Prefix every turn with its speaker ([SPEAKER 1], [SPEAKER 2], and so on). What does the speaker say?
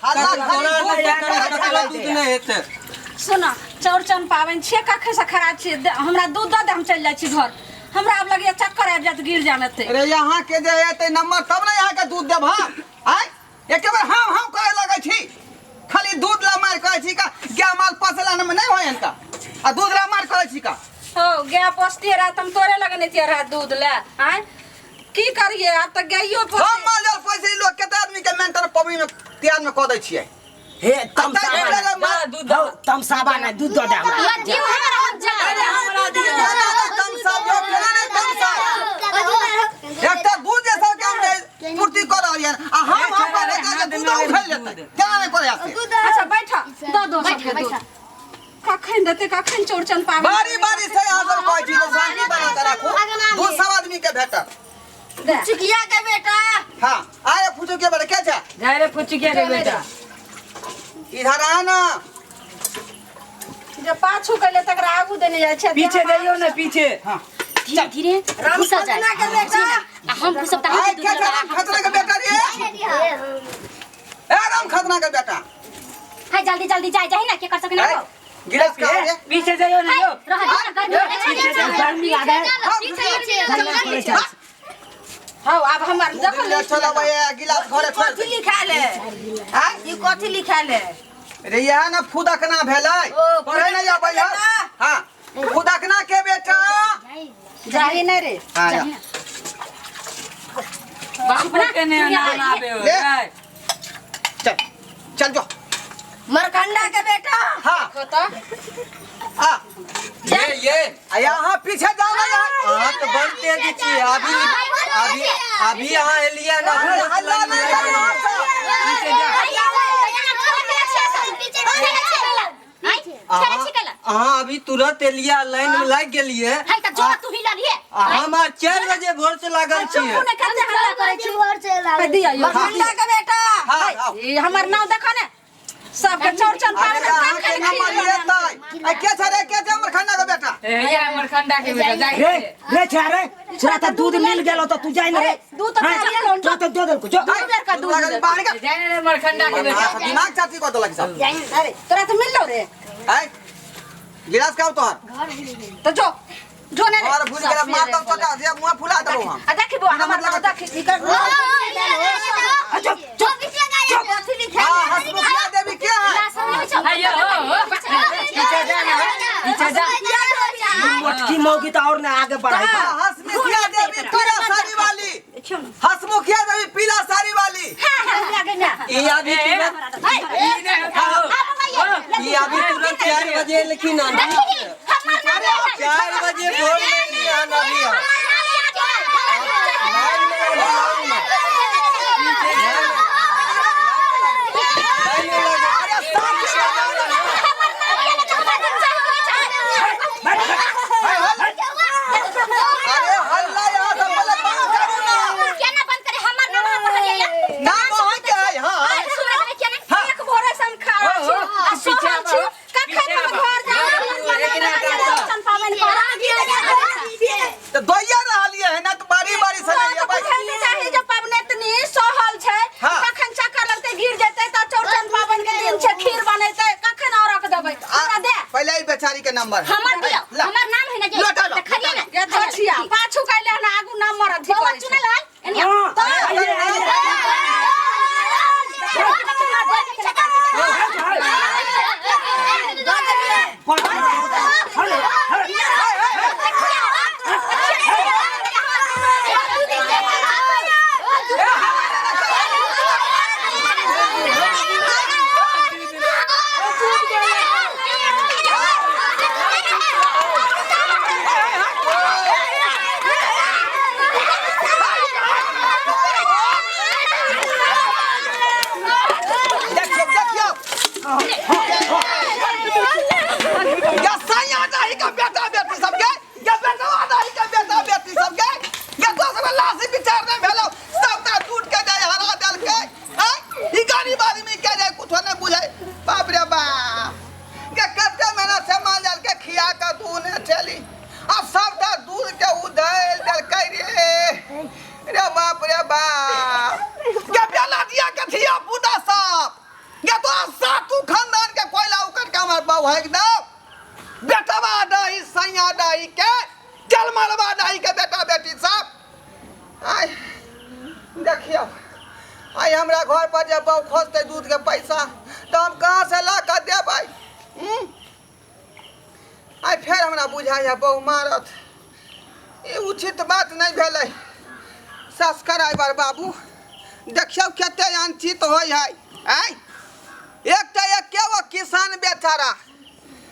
[SPEAKER 1] हल्ला
[SPEAKER 2] ककरो
[SPEAKER 1] खाली
[SPEAKER 2] तोरा
[SPEAKER 1] दूध
[SPEAKER 2] नहि
[SPEAKER 1] के
[SPEAKER 2] हेतै,
[SPEAKER 1] करै
[SPEAKER 2] ककरो
[SPEAKER 1] छै।
[SPEAKER 2] दूध नहि हेतै।
[SPEAKER 3] सुना चौरचन पाबनि छियै, कखन से खड़ा छियै? हमरा दूध दऽ दे, हम चलि जाइ छी घर। हमरा आब लगैया चक्कर आबि जायत, गिर जायब एतै।
[SPEAKER 1] अरे यहाँ के जे एतै नंबर तब ने यहाँ के दूध देब हम। आय एके बेर हम हम करे लगै छी, खाली दूध ला मार करै छी का? गाय माल पोसला में नहीं होय इनका, आ दूध ला मार करै छी का?
[SPEAKER 3] हो गाय पोसतियै रहए तऽ हम तोरे लगने तियै रहए दूध ले। आँय की करियै, आब तऽ गाइयो पोसै।
[SPEAKER 1] हम माल जाल पोसै लोग केते आदमी के मेंटल पबनी में तैयार में कऽ दै छियै।
[SPEAKER 4] हे तमसाबा
[SPEAKER 1] आ
[SPEAKER 4] ना।
[SPEAKER 1] तै
[SPEAKER 2] दूध
[SPEAKER 4] हौ, तमसाबा ना, दूध दऽ दे हमरा।
[SPEAKER 5] या दियौ हमरा, हम जा।
[SPEAKER 2] हमरा दिअ।
[SPEAKER 1] केना नहि तमसाब यौ, केना नहि तमसाब? एकटा दूध जे सबके हम जे पूर्ति कऽ रहलियै हन, आ हम कहबै जे दूधो उठल जेतै, केना नहि करै से?
[SPEAKER 3] अच्छा बैठ, दऽ दो सबके दूध। कखन देतै, कखन चौरचन पाबनि?
[SPEAKER 1] बारी बारी से अहाँ सब कहै छी जे शांति बना कऽ राखू, दूध सब आदमी के भेटत।
[SPEAKER 3] दे।
[SPEAKER 5] चुकिया के बेटा।
[SPEAKER 1] हाँ आए फुचू के बेटा के छै?
[SPEAKER 2] जा रे फुचुकिया के बेटा।
[SPEAKER 1] इधर आ ना।
[SPEAKER 3] जे पाछू कैले तकरा आगू देने जाइ छै।
[SPEAKER 2] पीछे जाइयो ना पीछे।
[SPEAKER 1] हाँ
[SPEAKER 5] धीरे धीरे घुसल जाए
[SPEAKER 3] के बेटा।
[SPEAKER 5] आ हम घुसब त
[SPEAKER 1] आए
[SPEAKER 5] हम
[SPEAKER 1] के छै राम खतना के बेटा रे? ए राम खतना के बेटा।
[SPEAKER 5] हाय जल्दी जल्दी जाए जाए ना, के कर सके ना।
[SPEAKER 1] ए, गिलास का रे?
[SPEAKER 2] पीछे जाइयो ना यो।
[SPEAKER 5] रह दे ना, गर्मी
[SPEAKER 2] पीछे जाओ,
[SPEAKER 4] गर्मी लागे।
[SPEAKER 5] पीछे।
[SPEAKER 3] हौ आब हमर
[SPEAKER 1] दूध
[SPEAKER 3] देखो
[SPEAKER 1] ले चलब, ए गिलास घरे छोड़
[SPEAKER 6] कथी
[SPEAKER 1] दे।
[SPEAKER 6] लिखायल है?
[SPEAKER 1] आय
[SPEAKER 6] ई कथी लिखायल है?
[SPEAKER 1] रे यह ना फुदकना भेलै।
[SPEAKER 6] ओ,
[SPEAKER 1] पढ़ै नहीं आबै है। हाँ फुदकना के बेटा।
[SPEAKER 3] जाही नहि रे।
[SPEAKER 1] हाँ या।
[SPEAKER 2] बाप के ने ना आबे हो।
[SPEAKER 1] ले। चल चल जो।
[SPEAKER 6] मरकंडा के बेटा।
[SPEAKER 1] हाँ
[SPEAKER 3] देखो तऽ।
[SPEAKER 1] आ
[SPEAKER 2] ये
[SPEAKER 1] आ यहाँ पीछे जाओ ना यहाँ।
[SPEAKER 2] अहाँ तऽ बड़ तेज छियै। अभी अभी अभी अहाँ एलियै ना।
[SPEAKER 1] अरे हल्ला नहीं करू अहाँ सब।
[SPEAKER 2] अहाँ अभी तुरंत एलियै, लाइन में लागि गेलियै। आ हम आर 4 बजे भोर से लागल छियै।
[SPEAKER 3] चुप ने, कते हल्ला करै छी? दिया यौ।
[SPEAKER 6] मरकंडा के बेटा।
[SPEAKER 1] हाँ आओ।
[SPEAKER 3] ई हमर नाम देखो ने, सबके चौरचन
[SPEAKER 1] अरे
[SPEAKER 3] पाबनि
[SPEAKER 1] अहाँ के
[SPEAKER 3] कखन
[SPEAKER 1] नंबर
[SPEAKER 3] खीर
[SPEAKER 1] लेतै। आ के छै रे, के छै हमर खन्ना के बेटा?
[SPEAKER 2] हे मरखंडा के बेटा जाइ।
[SPEAKER 4] रे रे छा रे, तोरा तऽ दूध मिल गेलो तऽ तू जाय ना रे।
[SPEAKER 3] दूध तऽ
[SPEAKER 4] हाँ,
[SPEAKER 3] खाली गेलौ।
[SPEAKER 4] तोरा तऽ दऽ देलको जो।
[SPEAKER 3] दू बेर का दूध
[SPEAKER 1] लागल
[SPEAKER 3] मिलल।
[SPEAKER 1] बाहर के।
[SPEAKER 2] जाइ रे मरखंडा के बेटा।
[SPEAKER 1] दिमाग चाची कऽ देलक सब।
[SPEAKER 3] अरे तोरा तऽ मिललौ रे।
[SPEAKER 1] आय गिलास खाओ तोहर।
[SPEAKER 3] तऽ जो जो ने रे।
[SPEAKER 1] और भूल गेल मार दब तोरा जे मुंह फुला देबो हम।
[SPEAKER 3] आ देखी बौआ, हमर नाम देखी।
[SPEAKER 1] हाँ हसमुखिया देवी के है?
[SPEAKER 2] पीछे जा ना, पीछे जा।
[SPEAKER 4] मोटकी मौगी तऽ और ना आगे बढ़े।
[SPEAKER 1] हाँ, हसमुखिया देवी पीला साड़ी वाली। हसमुखिया देवी पीला साड़ी वाली।
[SPEAKER 2] ई अभी तुरंत ई अभी तुरंत 4 बजे एलखिन हन। 4 बजे भोर में एलियै हन अभी हम। लाइन में लागल, लाइन में। लाइन में लागल।
[SPEAKER 1] अरे साथी लगाओ ना। अरे हल्ला यहाँ सब पहले बंद करू ना। नाम अहाँ के है? हाँ
[SPEAKER 3] एक भोरे से हम खा रहल छी आ सहल छी, कखन हम घर जायब चौरचन पाबनि करब?
[SPEAKER 1] तो दोइया रहलियै है ना, तो बारी बारी से नहीं
[SPEAKER 3] तऽ
[SPEAKER 1] अबै।
[SPEAKER 3] बुझै नहि चाही जे पबनैतनी सहल छै।
[SPEAKER 1] हाँ।
[SPEAKER 3] कखन चक्कर लगतै, गिर जेतै? तऽ चौरचन पाबनि के दिन छै, खीर बनेतै, कखन औरक देबै? हमरा दे।
[SPEAKER 1] पहले ई बेचारी के नंबर है।
[SPEAKER 5] हमर दियौ,
[SPEAKER 1] ला।
[SPEAKER 5] हमर नाम है ना जे।
[SPEAKER 1] लौटा लो।
[SPEAKER 5] तऽ खरियै ना।
[SPEAKER 3] ये तो छिया पाछू कैले हन, आगू नंबर अथी
[SPEAKER 5] बौआ
[SPEAKER 3] करै छै।
[SPEAKER 5] चुनल हन एनी
[SPEAKER 4] हाँ,
[SPEAKER 5] आउ।
[SPEAKER 1] देखियौ देखियौ या सैया दही के बेटा बेटी सबके, या बेटवा दही के बेटा बेटी सबके, या दोसर लाशी विचार नहि भेलौ, सबटा टूट के जाय हरा देलकै। आँय, ई गरीब आदमी के जाय कुछो नहि बुझै। बाप रे बाप, के कते मेहनत से माल जाल के खिया के दूध चली, आ सबटा दूध के उधेल देलकै रे। रे बाप रे बाप, के बेला दिया के धिया पुता सब। बहु हाकि दौ। बेटवा दही सैया दही के जलमलवा दही के बेटा बेटी सब। आय देखियौ, आइ हमरा घर पर जे बहु खोजतै दूध के पैसा तऽ हम कहाँ से ला कऽ देबै? आइ फेर हमरा बुझाइए बहु मारत, ई उचित बात नहि भेलै। सब्सक्राइबर बाबू देखियौ कते अनुचित होइ है। आँय, एकटा एके गो किसान बेचारा